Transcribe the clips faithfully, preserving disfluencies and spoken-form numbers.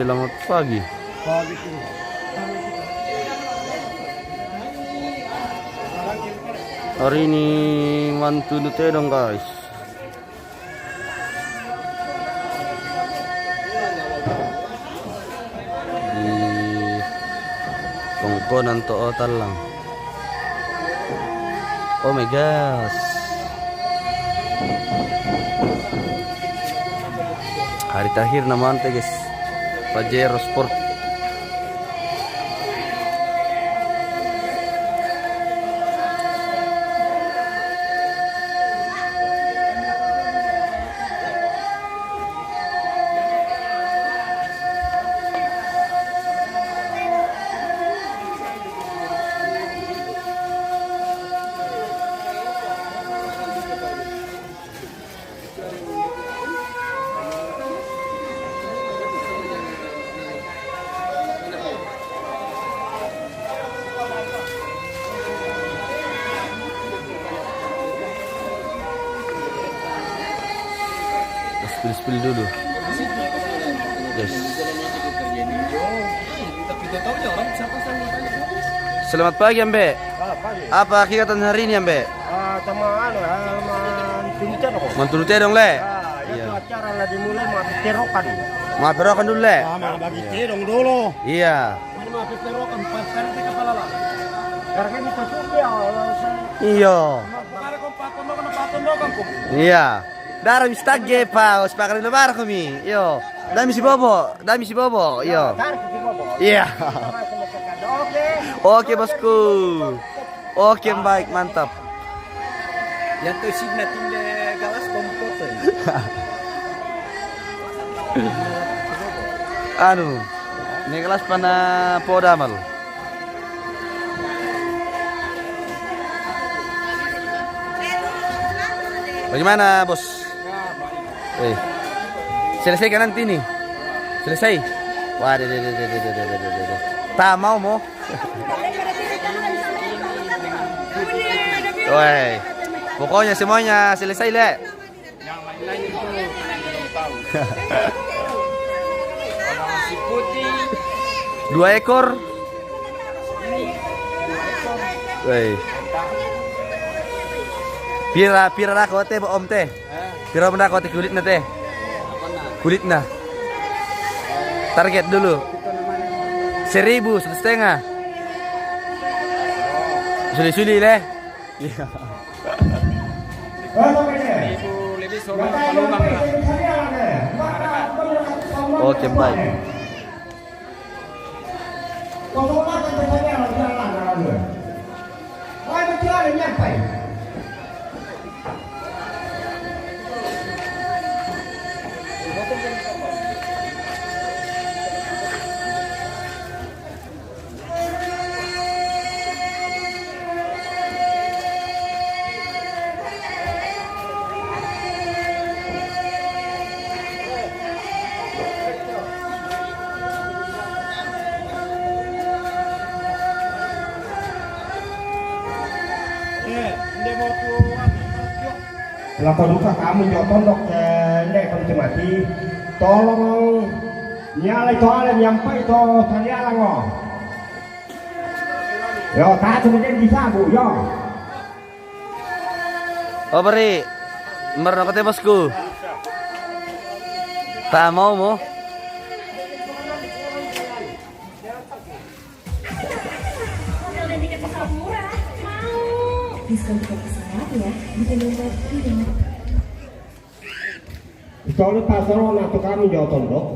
Selamat pagi. Hari ini mantunu tedong, guys. Di kongkonan to, oh, tallang. Oh my gosh. Hari terakhir na mante, guys. Pajero Sport. Spill-spill dulu. Yes. Selamat pagi, Ambe. Ah, pagi. Apa kegiatan hari ini, Ambe? Ah, sama anu, ah, mantunu tedong. Mantunu tedong, le? Ah, ya, iya. Itu acara lah dimulai, mau perokan. Mau perokan dulu, le? Ah, mau bagi tedong dulu. Iya. Ini mau perokan, pas sekarang kita kepala lah. Karena ini kosong dia, kalau saya Iya. Mau kepala kau patun, mau kena patun, mau kau. Iya. Dara mi stagge pa, o, spakar lo barko mi. Yo. Dami si bobo, dami si bobo. Yo. Iya. Oke, bosku. Oke, baik, mantap. Yang tu sibna tinde galas kompoto. Anu, ne galas pana podamal. Bagaimana, Bos? Eh. Selesai kan nanti ini? Selesai? Wah, deh, deh, deh. Tak mau, mo? Woi. Pokoknya semuanya selesai, le. Yang lain-lain itu belum tahu. Kalau si putih. Dua ekor. Woi. Pira, pira rako te, Om te? Pira benda rako te kulitna te? Kulitna. Target dulu. Seribu, satu setengah. Suli-suli, le. Iya. Seribu lebih sobat peluang lah. Oke, baik. Lako duka kamu jo tondok, eh, le, kamu mati. Tolong nyala itu ale nyampai to talialango. Yo, tak cuma dia bisa, Bu, yo. Oh, beri. Merno kate, bosku. Tak mau, mo. Diskon tiket pesawat ya, di nomor ini. Itole pasaro na to kami jo tondok.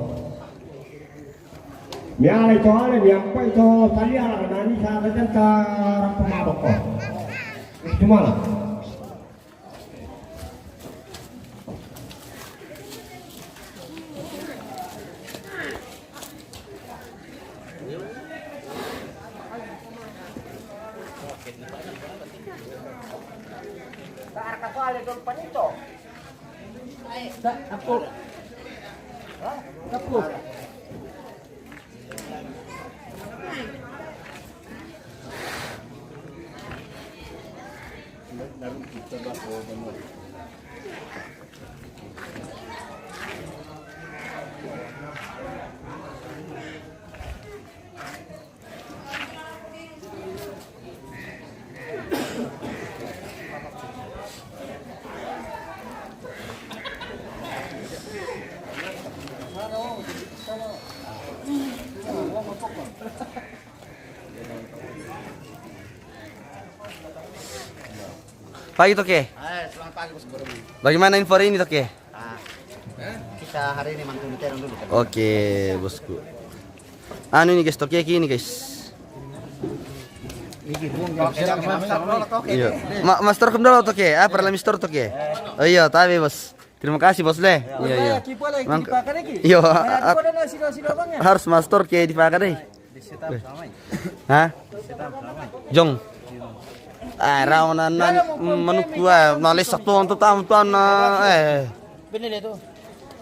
Mi ale to ale, mi ampa ito talialango nani sa tenta rapa maboko. Cuma lah. Pagi, Toke. Eh, selamat pagi, Bosku. Bagaimana info hari ini, Toke? Ah, kita hari ini mantun terong dulu kan. Oke, Bosku. Anu ini, guys, Toke ini, guys. Iya. Ma-, mastor kum dulu, Toke. Ah, pernah mistor, Toke. Oh iya, tapi, Bos. Terima kasih, Bos, le. Iya, iya. Mang-, iya, harus mastor ke di pakai deh. Hah? Jong. Ah, rawan nan manuk tua, malis satu tu tam tuan, eh.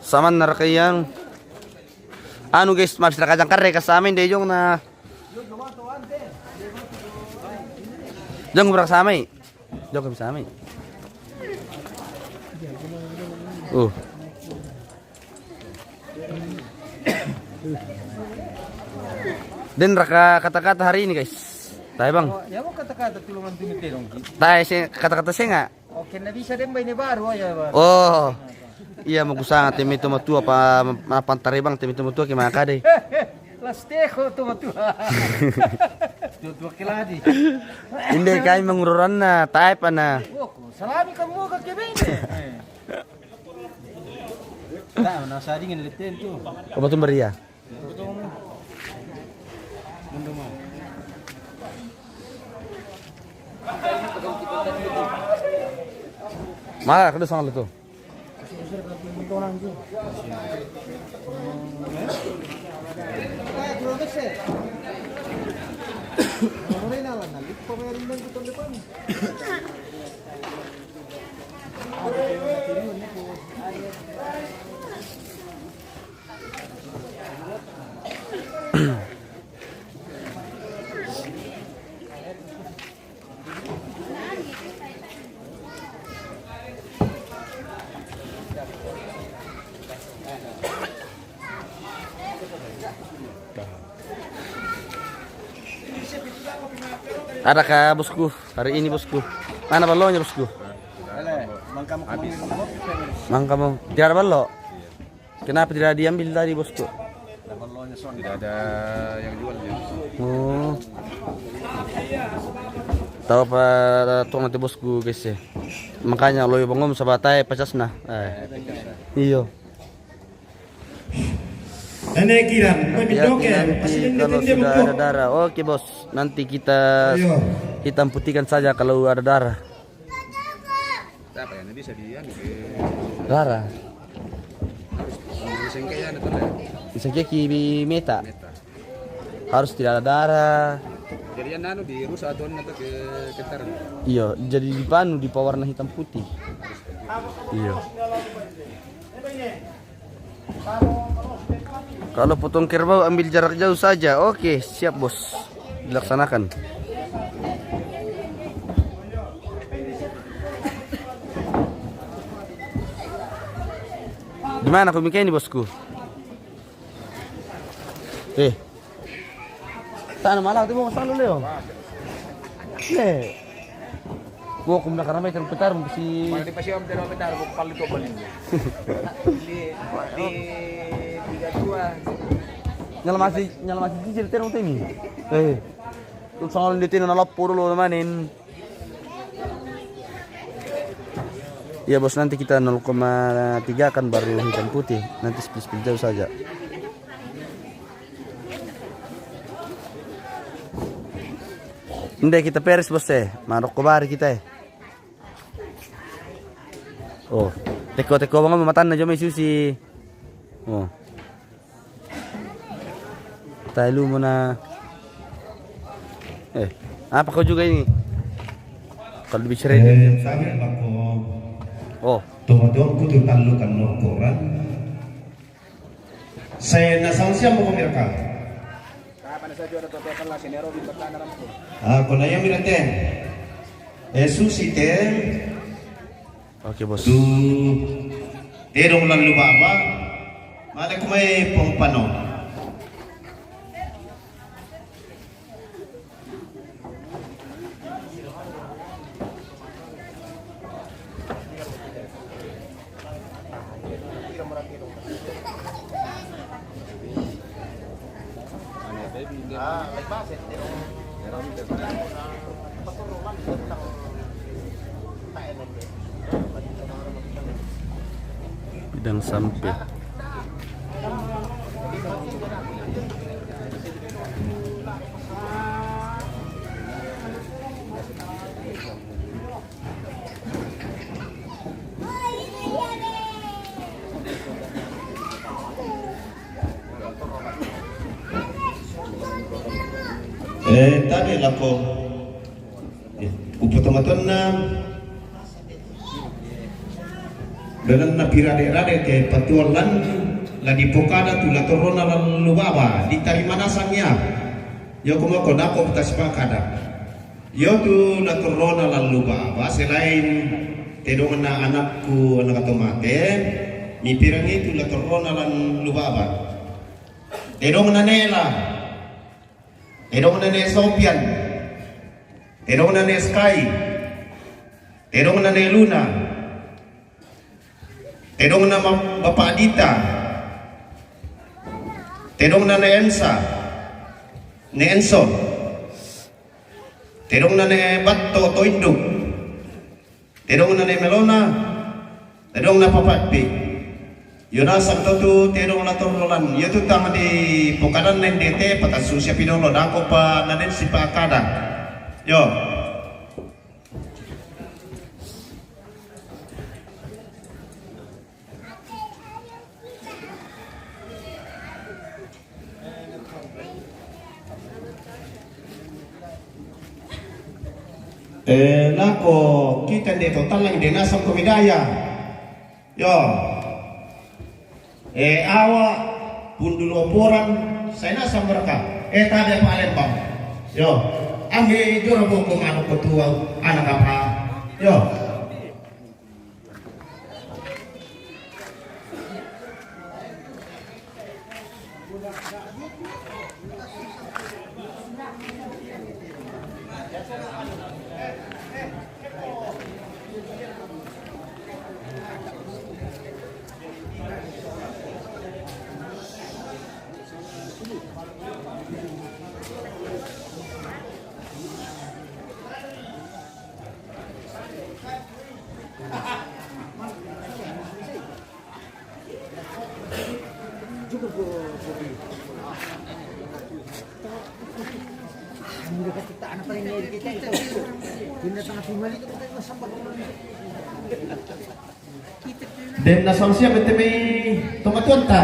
Saman naraka yang anu, guys, mabis kacang kare ka samin de, Jong, na. Jong, brak samai. Jong, kami samai. Oh. Den raka kata-kata hari ini, guys. Tai, Bang. Oh, ya, mau kata-kata tulungan tumi terong, Ki. Tai, se-, kata-kata senga. Oke, na bisa den baine baru aja, Bang. Oh. Iya, mau kusanga temi tomatua pa, apa, tare, Bang, temi tomatua ke maka deh. Lasteho tomatua. Tua-tua keladi. Inde kai manguroranna, tai pana. Woko, salami kamu ka kebene. Nah, na sadingin leten tu. Obatun beria. Mara, kada sangat tu. Ada kah, Bosku? Hari ini, Bosku. Mana ballonya, Bosku? Mangka mo. Tiada ballo. Kenapa tidak diambil tadi, Bosku? Tidak ada yang jual dia. Oh. Tahu apa tuang nanti, Bosku, guys, ya? Makanya lo bangom sabatai pacas nah. Eh. Iyo. Nenek Kiran, ya, nanti kalau sudah ada darah. Oke, Bos. Nanti kita hitam putihkan saja kalau ada darah. Apa yang bisa di anu, di Rara. Harus disengke ya, anu, tuh, ya. Disengke ki meta. Meta. Harus tidak ada darah. Jadi yang anu dirusak atau anu ke kentar. Iya, jadi dipanu, dipawarna hitam putih. Iya. Kalau potong kerbau, ambil jarak jauh saja. Oke, siap, Bos. Dilaksanakan. Di mana komika ini, Bosku? Eh. Sana malah tu mau selalu, Leo. Le. Gua kum nak ramai kan petar si. Mana di pasi om terong petar, gua paling tua paling. Di, di tiga dua. Nyala masih, nyala masih cicil terong temi. Eh. Terus soal di tena lapor lo manin. Ya, Bos, nanti kita nol koma tiga kan baru hitam putih. Nanti split-split jauh saja. Nde kita peres, Bos, eh. Maroko bari kita, eh. Oh, teko-teko bang matanna jomai susi. Oh. Tai lu muna. Eh, apa kau juga ini? Kalau bicara ini. Eh, saya aku. Oh. Tunggu-tunggu tu talu kan nokoran. Saya nasang siapa kau mereka? Ah, kona ia mirate. Eh, susi te. Oke, Bos. Tu terong lalu baba. Mate kumai pompano. Dang sampe. Eh, tadi lako. Eh, kupotong-potong na. Dengan na pirade-rade te patualan la dipokada tu la torona la lubaba, ditarima nasang ya. Yo, komo ko dako tasipakada. Yo, tu la torona la lubaba, selain tedong na anakku, anak atau mate, mi pirangi tu la torona la lubaba. Tedong na nela. Tedong na ne Sopian. Tedong na ne Sky. Tedong na ne Luna. Tedong na ma-, Bapak Dita. Tedong na ne Ensa. Ne Enso. Tedong na ne Batto Toinduk. Tedong na ne Melona, tedong na Papatpi. Yo nasang to tu tedong la torona lan. Yo tu tang di pokadan nen dete, patasu siapi dolo dako pa nanen sipakada. Yo. Eh, nako kita nde to talang de nasang ko midaya. Yo. Eh, awa pundul oporan, sai nasang mereka. Eh, tade Palembang. Yo. Ambil joro boko manu ketua anak apa. Yo. Den na solusi bete mai tomatuanta.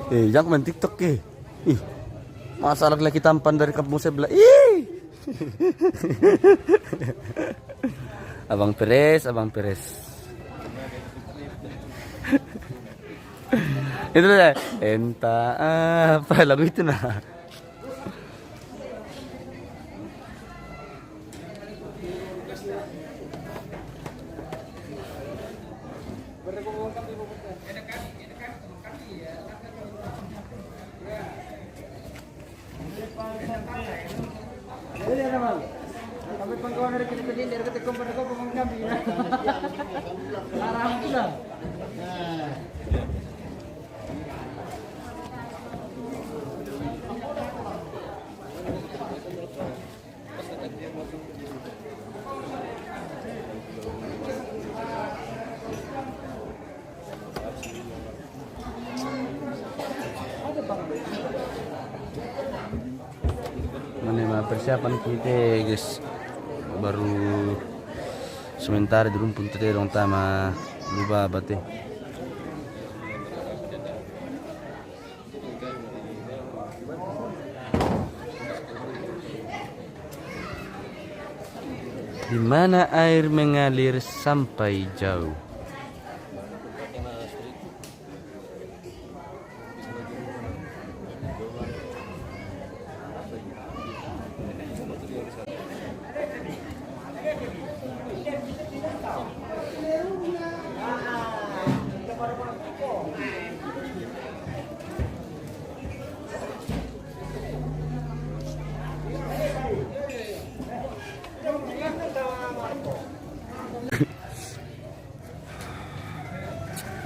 Eh, yang main TikTok ke? Ih, masa laki-laki tampan dari kampung sebelah. Ih. Abang Pires, Abang Pires. Itu deh, entah apa lagu itu nah. Kami pangkawan dari kita tadi, dari kita kompor, dari kompor kami. Arah itu lah. Mana ma persiapan kita, guys. Baru sementara di rumpun tadi dong tama lupa bate. Di mana air mengalir sampai jauh.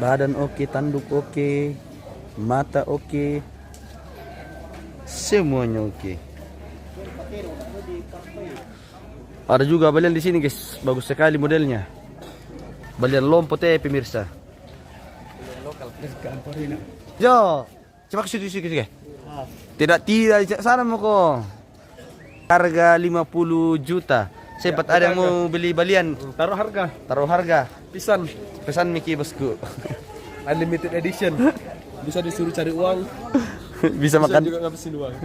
Badan oke, tanduk oke, mata oke, semuanya oke. Ada juga balian di sini, guys, bagus sekali modelnya. Balian lompo te, pemirsa. Yo, coba ke situ, situ, situ. Tidak, tidak, sana mau ko. Harga lima puluh juta. Sempat ada yang mau beli balian. Taruh harga. Taruh harga. Pesan. Pesan miki, bosku. Unlimited edition. Bisa disuruh cari uang. Bisa makan. Juga ngabisin uang.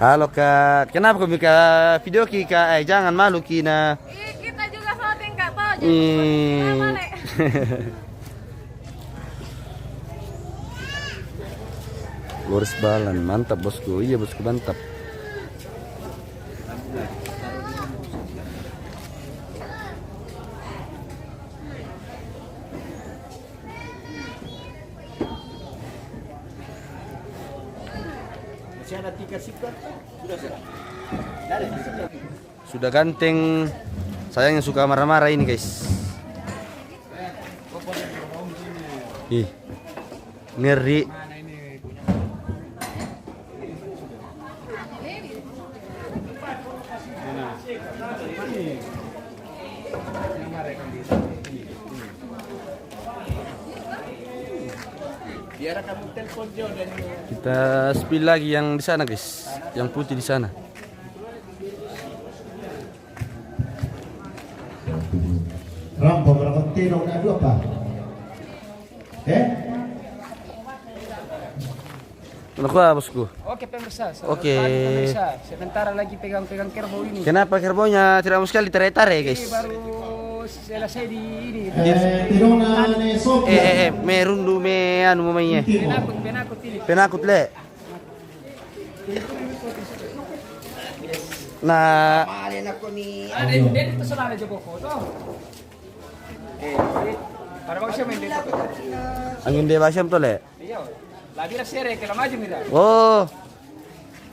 Halo, Kak. Kenapa kau buka video ki, Kak? Eh, jangan malu ki, nah. Ih, kita juga syuting, Kak, toh. Jangan. Ih. Kenapa, Lek? Boris Balan, mantap, bosku. Iya, bosku, mantap. Masih ada tiga sikat. Sudah, sudah. Dari sikat. Sudah ganteng. Sayangnya suka marah-marah ini, guys. Ih, ngeri. Kita spill lagi yang di sana, guys. Yang putih di sana. Rampo berapa telo na dua pa? Eh? Ano ka, bosku? Oke, pemirsa. Selamat pagi, pemirsa. Sebentar lagi pegang-pegang kerbau ini. Kenapa kerbaunya tidak mau sekali tarik-tarik, guys? Ini baru selesai di ini. Eh, tidak na ne sopi. Eh, eh, eh, me rundu, me anu, mamanya. Penakut, penakut ini. Penakut, le. Nah. Ada yang, dia itu salah aja kok, toh. Eh, para bang siapa yang dia? Angin dia basam tuh, le. Iya. Lagi sere ke maju mira. Oh.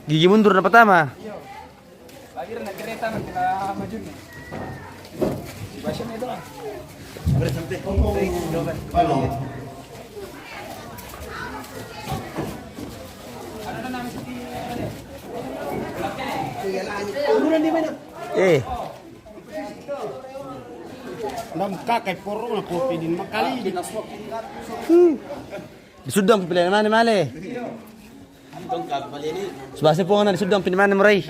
Gigi mundur na pertama. Iya. Lagi na kereta na kena maju nih. Basam itu lah. Berhenti. Halo. Eh. Nam kakai porong na kopi din makali. Hmm. Disudang pipilihan mana, male? Subase pongan na disudang pini mana, murai.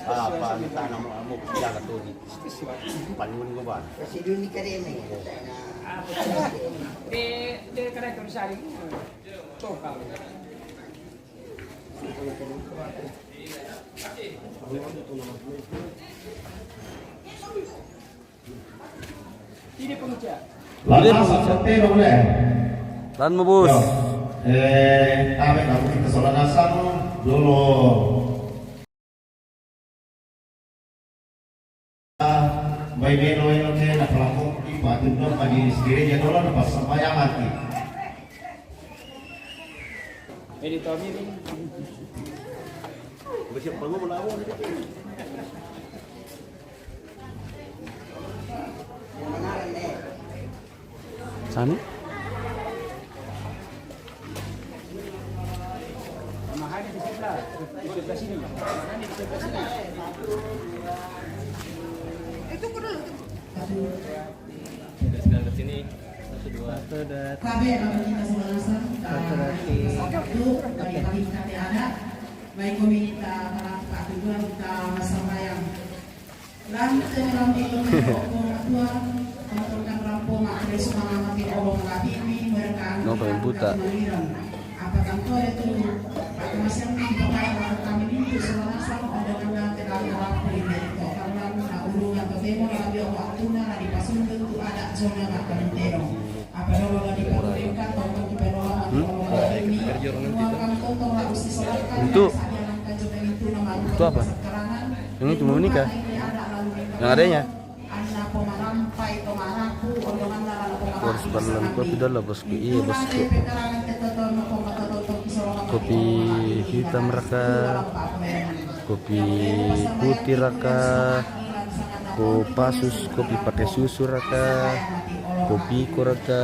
Ah, pa, tanam mo, mo, kaya ka to, di. Panun ko ba? Kasi doon ni Kareme. Di, di, kare ko sa rin. Toka. Lan mo, bos. Yo. Eh, tabe na kita sola nasang dulu. Bai beno eno ke na pelaku di patun dong, bagi gereja dola na pas sembahyang hati. Ini tabi ni. Besi apa mau melawan? Sana? Kita sekarang ke sini. Satu, dua. Satu, dua. Tabe, kalau kita semua langsung, satu, dua, tiga. Satu, bagi kami kata ada. Mai komi ta, ta tujuan ta masambayang. Lan te lambi ko ko matua, tonton kan rampo ma Kristus mangamati olo malabimi mereka. No, paling buta. Apa tanto itu, Pak Masem, apa kami itu semanasa, ada kena tekan rampo ini, to karena na ulungan to temo, lambi o waktu na di pasundan tu ada zona bakal tero. Untuk apa? Yang itu mau nikah? Yang adanya? Harus balon kopi dulu, bosku. Iya, bosku. Kopi hitam raka, kopi putih raka, ko pasus, kopi pakai susu raka, kopi ko raka.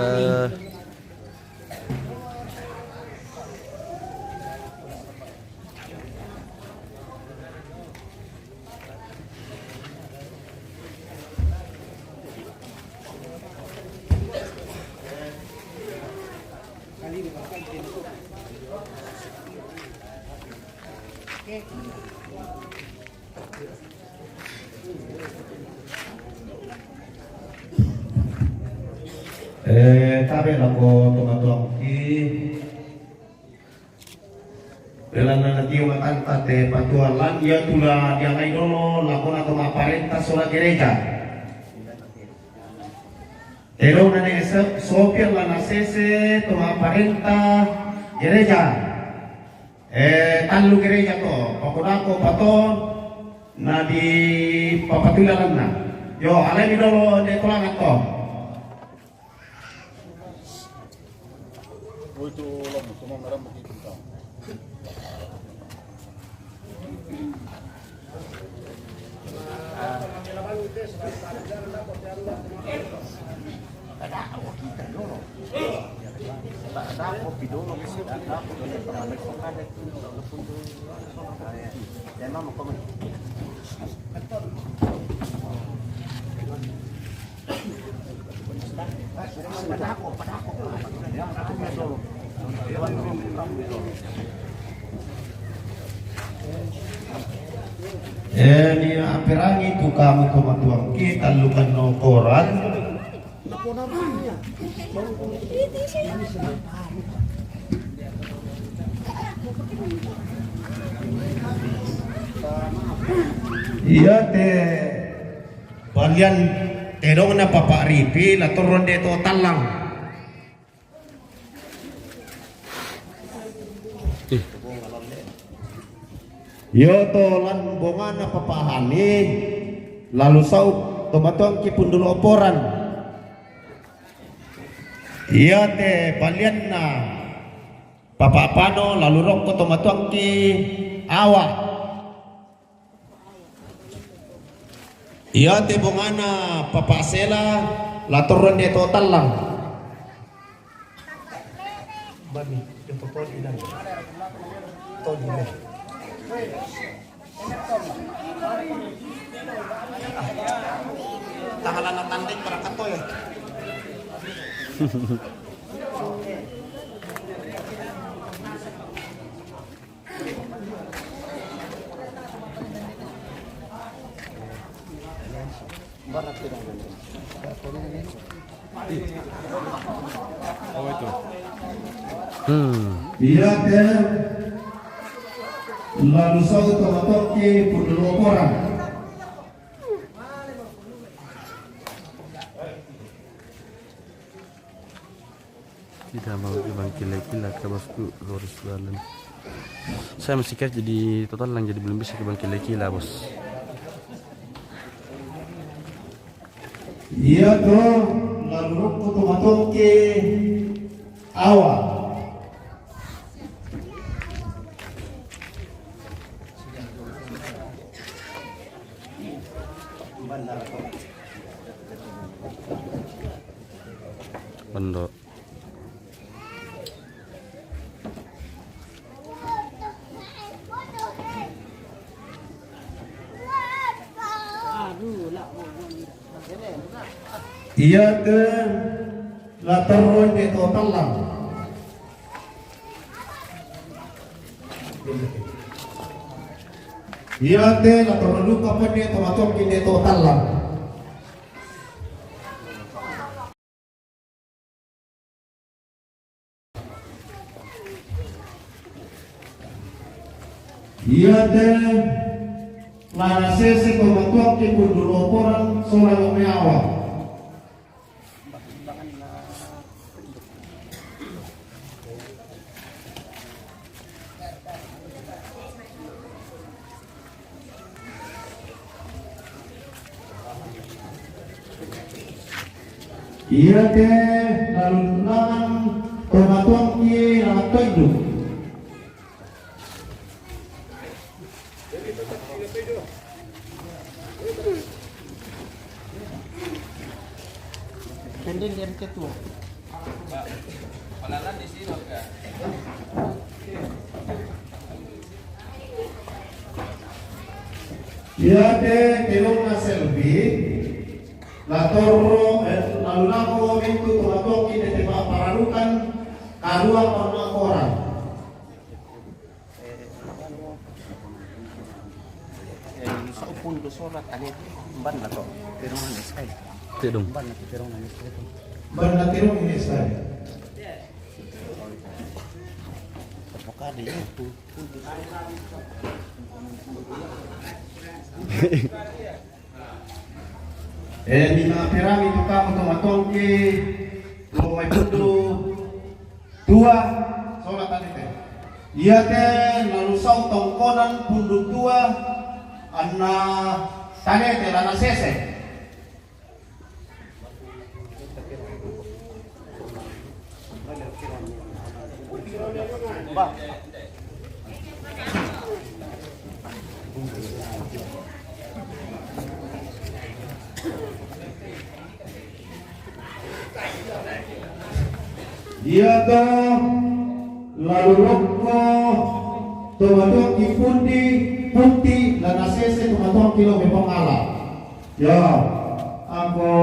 Eh, tabe lako tonga-tonga ki. Belana na tio matanta te patua lan, ia tula diangai dolo lakona to maparenta sola gereja. Tero na ne se-, sopir lana sese to maparenta gereja. Eh, tallu gereja to, pakodako pato, na di papatula lanna. Yo, alai mi dolo de kolangan to. Eh, ni aperangi tu kamu to matuang kita lukan no koran. Iya te balian tedong na Papa Ripi la turun de to talang. Ih. Yo to lan bongana Papa Hani, lalu sau to matuang ki pundul oporan. Iya te balian na Papa Pano, lalu rokko to matuang ki awa. Iya te bongana Papa Sela, la turun de to talang. Bami, de to todi dan. Todi dan. Tahalana tanding para katoy. Hmm. Iya te, lalu sau to matoki pundul oporan. Tidak mau ke bangkile kila ke bosku, lurus jalan. Saya masih kerja di Totalang, jadi belum bisa ke bangkile kila, bos. Iya to, lalu rukku to matoke awa. Bendo. Iya te la terro de to talang. Iate la torro duka penne to matoki ne to tallang. Iate la nasese to matoki pundu loporang sola lo meawa. Iate la lunangan to matoki la toidu. Pending di M K tua. Iate telunga Selvi la torro, eh, la lunako mintu to matoki ne te papararukan karua pernah orang. Eh, sa upundu sola tane ban na to. Pero na sky. Tidung. Ban na pero na sky. Ban na pero na sky. Buka di itu. Eh, ni ma perami tu kamu tu matongki, lo mai pundu tua, sola tanete. Iate lalu sau tongkonan pundu tua, anna tanete lana sese. Iate lalu lokko to matoki pundi pundi lana sese to matoki lo me pangala. Ya, ako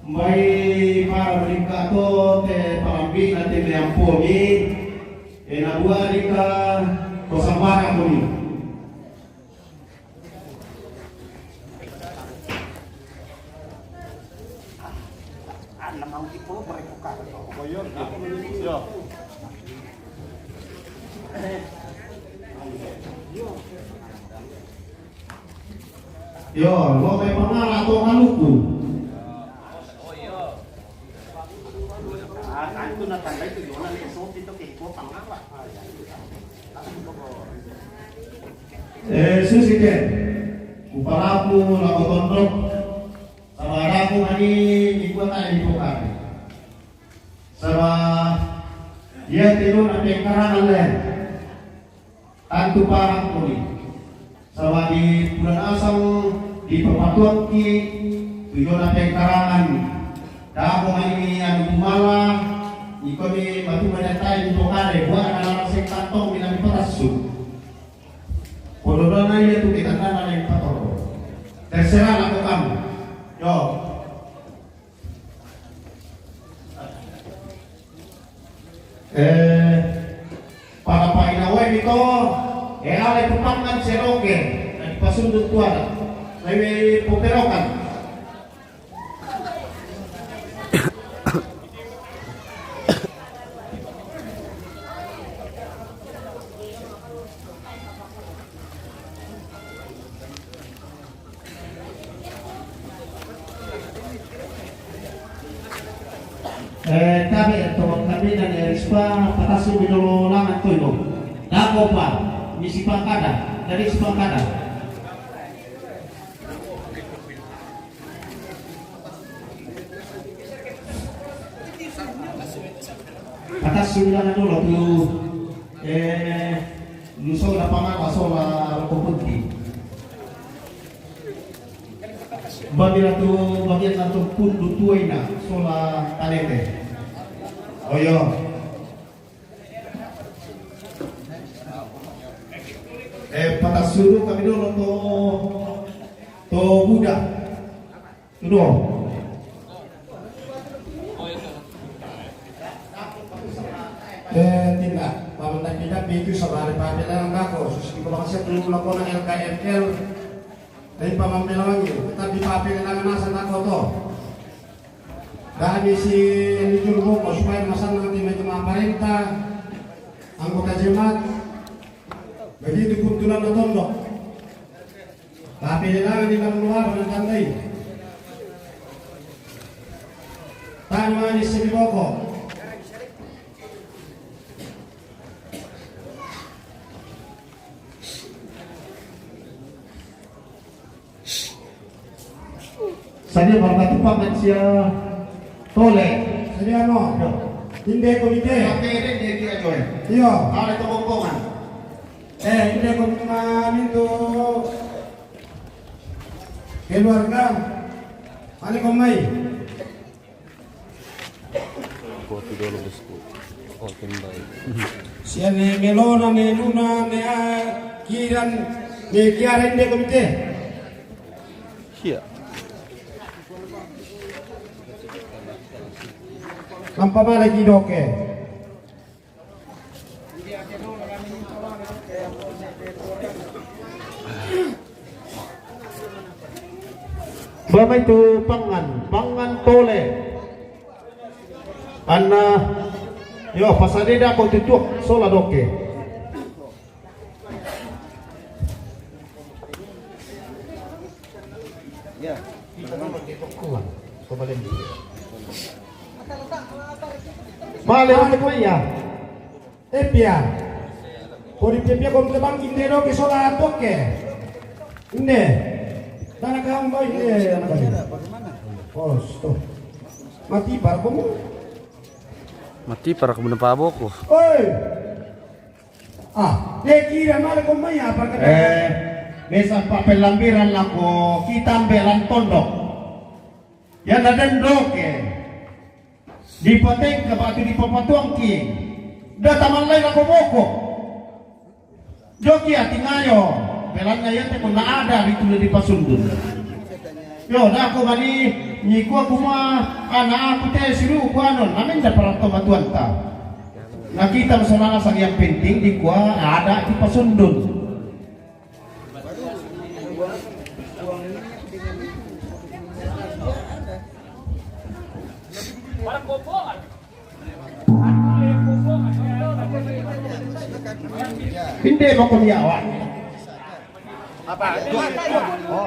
mai para mereka to te palambi na te meampomi, e na bua rika ko samara kuni. Yo, lo me pangala to maluku. Ah, itu na tanda itu Yona ni so itu ke ko pangala. Eh, susi ke. Kupalaku la kotondok. Sama aku mani ikut tak di bukan. Sama dia tiru nanti karang le. Tantu paham kuni. Sama di bulan asam di papatuakki tujona pengkarangan. Dako mai ni anu bumala, ikoni matu menyatai di pokare buat anak sing kantong di nabi patasu. Pododona iya tu kita nana yang patoro. Terserah lah kamu. Yo. Eh, para painawe mito, eh, ale tupangan seroke, na dipasundut tuana, na iwe poperokan. Eh, tabe to kami na ni Rispa patasu bidolo langan to ino. Dako pa, misi pangkada, dari si pangkada. Patasu langan dulu tu, eh, Luso na pangala sola roko putih. Bagi ratu bagian ratu pundu tuaina sola talete. Oyo. Eh, patasudu kami dulu to to Buddha. Tudo. Eh, tindak. Bang Tapi itu saudara papelangan dako, susi di kolong asia tu lakona L K M L. Tapi pamampelangan itu, tapi papelangan nasa dako to. Dani si ini juru boko supaya masanang ti mai jemaah parenta, anggota jemaat. Begitu kebetulan na tondok. Tapi di tangan di dalam luar na tandai. Tani mani si boko. Sadia markatupa man sia tole. Sadia mo. Yo. Inde komite. Oke, inde dia coy. Iyo. Ada toko kongan. Eh, inde komite mamintu keluarga. Ani komai. Kopi dolo bosku. Oke, baik. Sia ne melona, ne luna, ne a, kiran, ne kiara inde komite. Sia. Lampa mala ki doke. Bama itu pangan, pangan tole. Anna, yo, pasadeda ko tutuk, sola doke. Ya. Kuat. Coba lagi. Male, male, ya. Eh, pia. Kodi pia, pia, kon te bangki inde doke sola doke. Inde. Tana kamu baik, eh, anak baik. Oh, stop. Mati para kamu. Mati para kamu na paboko. Oi. Ah, te kira male ko mai apa kata? Eh, mesa pa pelambiran lako kitambe lan tondok. Ya na den doke. Di pateng ke batu di papatuang ki. Da taman lai lako boko. Joki ati ngayo. Belanna ya te ko na ada di tulu di pasundun. Yo, da ko mani ni ko kuma ana aku te siru ko anon. Amin da para to batuanta. Na kita masalah sang yang penting di kuah ada di pasundun. Inde makomiawan. Apa? Oh.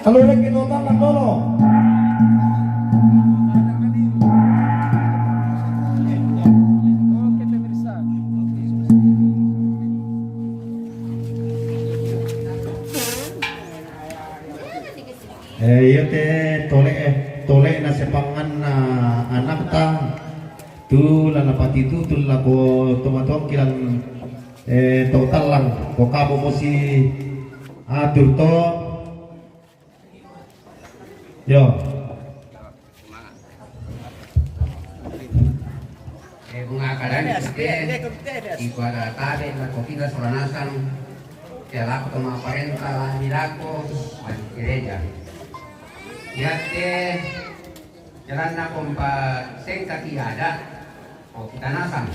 Halo, lagi nonton kan dulu. Eh, iya te tole, eh, tole na sepangan na anakta. Tu la napatitu tu la ko tomatuang kilang, eh, to tallang ko kabo mosi atur to. Yo. Eh, bunga kadang iko ada tabe na ko kita sola nasang. Te lako to maparenta la milako mani gereja. Iya te jalanna kompa sengka ki ada ko kita nasang.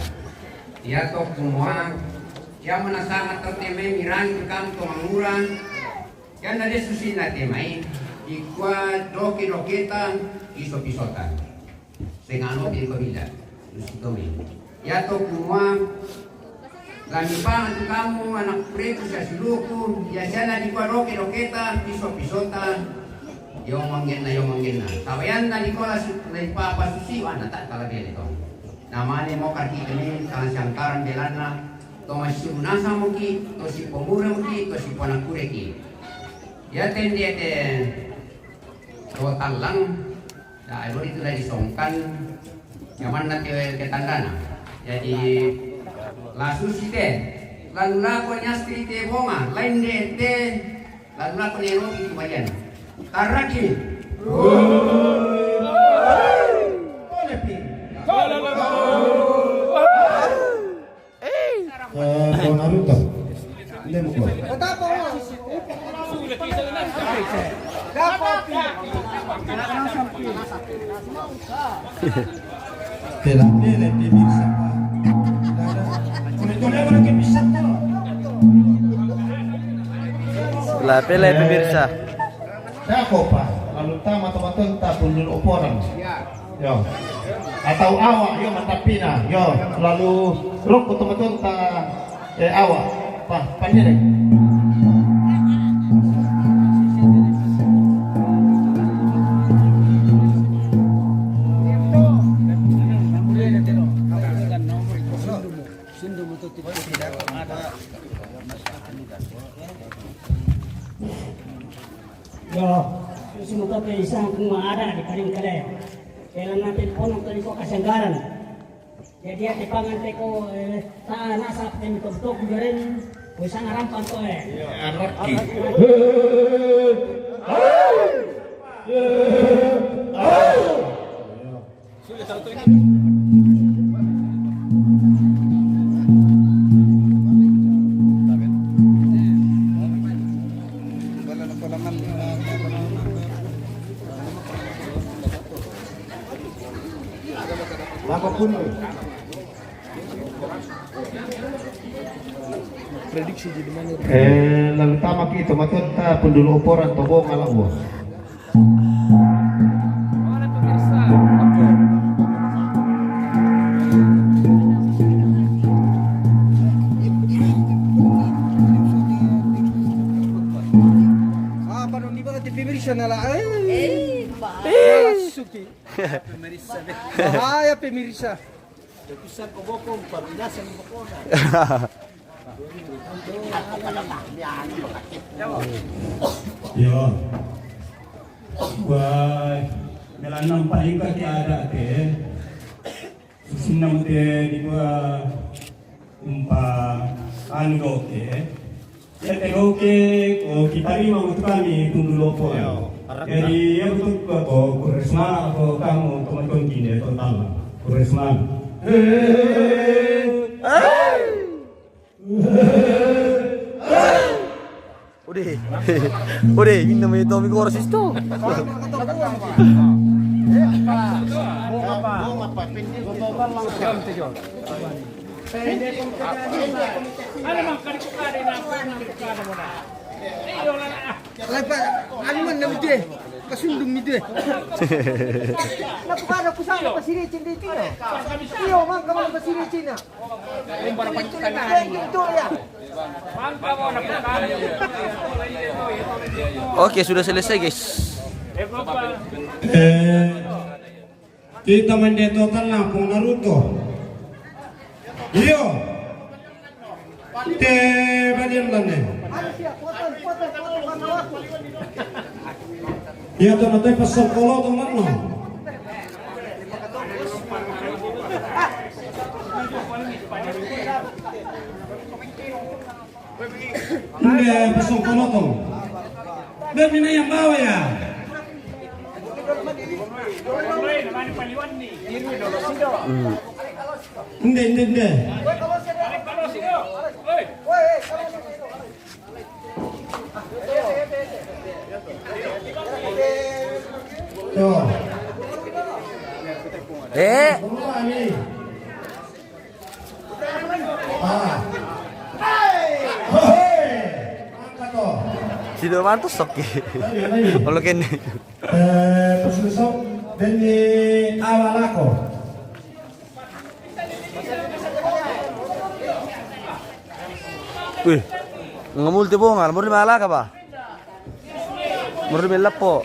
Iya to kumua iya mo nasanga to te mai mirangi kam to mangura. Iya na de susinna te mai ikua doke-doketa iso-pisota. Sengano pin ko bila. Lusi tomi. Iya to kumua, lami pangan tu kamu anak kureku sia siluku, iya siana dikua doke-doketa, piso-pisota. Yo manggenna, yo manggenna. Tawayanna dikua la si, la papa susi, wana tak kala bele to. Namane mo karki kami, tangan siantaran belanna, to masi unasa moki, to si pomura moki, to si pona kureki. Iya tende te to tallang. Nah, baru itu dari songkan, nyaman nanti ke tandana. Jadi, lasu site, lalu lako nyasti te bonga, lain de te, lalu lako ne roki tu bayan. Taraki. Boleh pi. Eh, Naruto. Dia mukul. Pela pela pemirsa. Kalau itu dia orang ke bisa tu. La pela pemirsa. Dako pa, lalu tama tama tonta pundul oporan. Yo. Atau awak, yo, matapina. Yo, lalu roko tama tonta, eh, awak. Pa, pandiri. Yo, susu muka ke isang kuma ada di paling kele. Kela nanti pono ke liko kasanggaran. Jadi ate pangan teko, eh, ta nasa pake mi tok tok garen. Wis sangaram panto, eh. Araki. Apapun. Prediksi jadi mana? Eh, lalu tamak itu matun ta pundul oporan to bong ala uang. Mana pemirsa? Apa dong di bawah T V pemirsa nala? Eh, Pak. Suki. Pemirsa. Bahaya pemirsa. Keputusan koboko, pabinasan koboko. Yo. Wah, melanang paling kaki ada te. Susunam te di gua umpa anu doke. Yate roke ko kitarima untuk kami tundu lopo. Jadi ya betul ko, ko kuresma ko kamu teman-teman kini total kuresma. Ode. Ode, minna me to mi gora sisto. Ano man kadi ko kadi na ko na ko kadi mo na. Iyo la na. Lepa, anu man na mide. Kasundum mide. Napukada kusana pasiri cindi Cina. Iyo man kamana pasiri Cina. Oke, sudah selesai, guys. Eh, kita main di total na pung Naruto. Iyo. Te badian lane. Iya to, na te pasal kolo to mano. Iya, pasal kolo to. Be mina yang bawa ya. Hmm. Inde, inde, inde. Yo. Eh. Ah. Hohe. Angkat to. Sino man to, sok, eh. Ayo, ayo. Olo kene. Eh, pasusok, deni awa lako. Wih, ngamul te bongal, murni malaka ba? Murni melapo.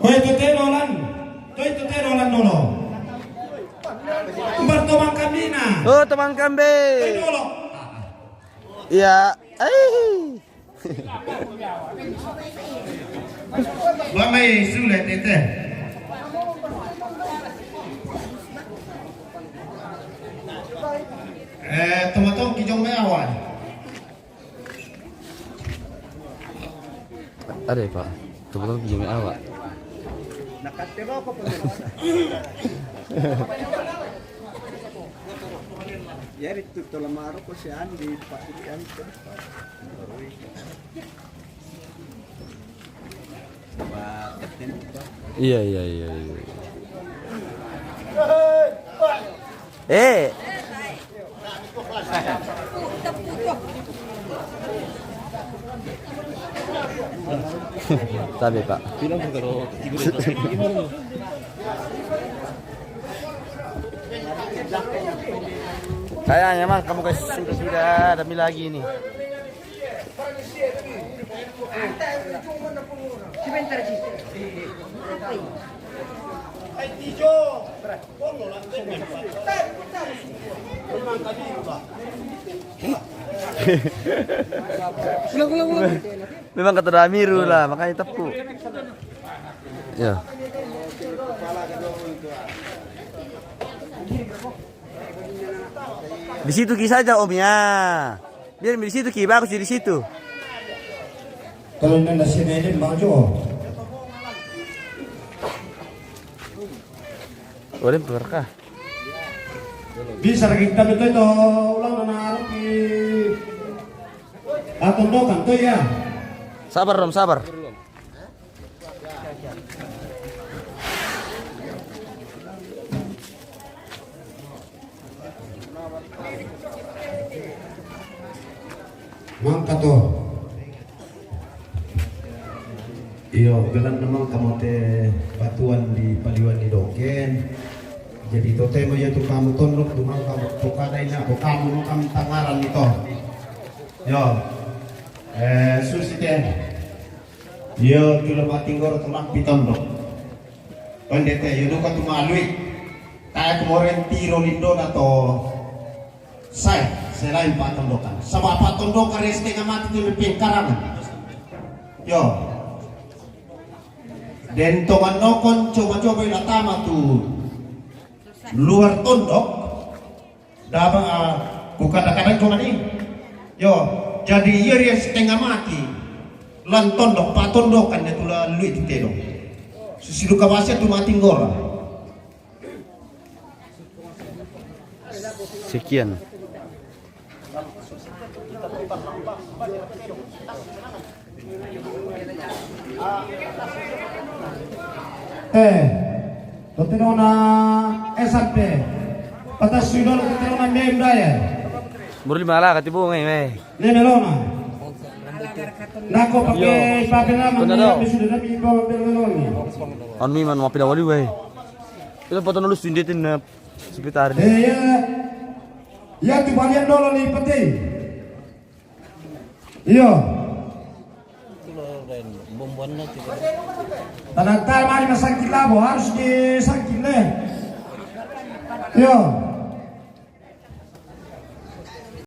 Oi, tete Roland. Toi, tete Roland dulu. Umbar tomang kambina. Oh, tomang kambe. Toi dulu. Iya. Eh. Ba mai sule tete. Eh, tomatong kijong mai awal. Ada ya, Pak? Tomatong kijong mai awal. Jadi tutto la maro ko si Andi pakikan ko. Iya, iya, iya, iya. Eh. Tabe, Pak. Kayaknya mah kamu guys sudah tidak ada mi lagi ini. Memang kata Damiru lah, makanya tepuk. Ya. Di situ ki saja, Om, ya. Biar di situ ki, bagus di situ. Kalau nenda sini ini maju. Orang berkah. Bisa lagi kita betul itu ulang mana Arab di Patundokan tuh ya. Sabar, Om, sabar. Mangka to. Iyo, belan memang kamu te batuan di paliwan di doken. Jadi to temo ya tu kamu tondok tu mangka to kada ina to kamu no kam tangaran ni to. Yo. Eh, susi te. Iyo, tu lo matinggor tu lampi tondok. Pendete, iyo duka tu malui. Taya tu moren tiro lindona to. Sai, selain patondokan. Sama patondokan reste ngamati tu lepeng karangan. Yo. Den tongan nokon coba-coba ila tama tu luar tondok. Daba, ah, ku kata-kata cuma ni. Yo, jadi iya dia setengah mati. Lan tondok, patondokan dia tula lui tu tedong. Susidu kabasa tu mati nggora. Sekian. Eh, to tenona S M P. Patas sui dolo to tenona mem daya. Murli mala kati bunga, eh. Ne melona. Nako pakai pakai nama. Tunda ni dong. Habis sudah nabi bawa bel meloni. Anu iman mau pindah wali, weh. Itu foto nulus tunjukin, eh, sekitar ini. Eh, ya. Ya, tu balian dolo ni peti. Iyo. Tanata mari masangkit labo, harus disangkit le. Iyo.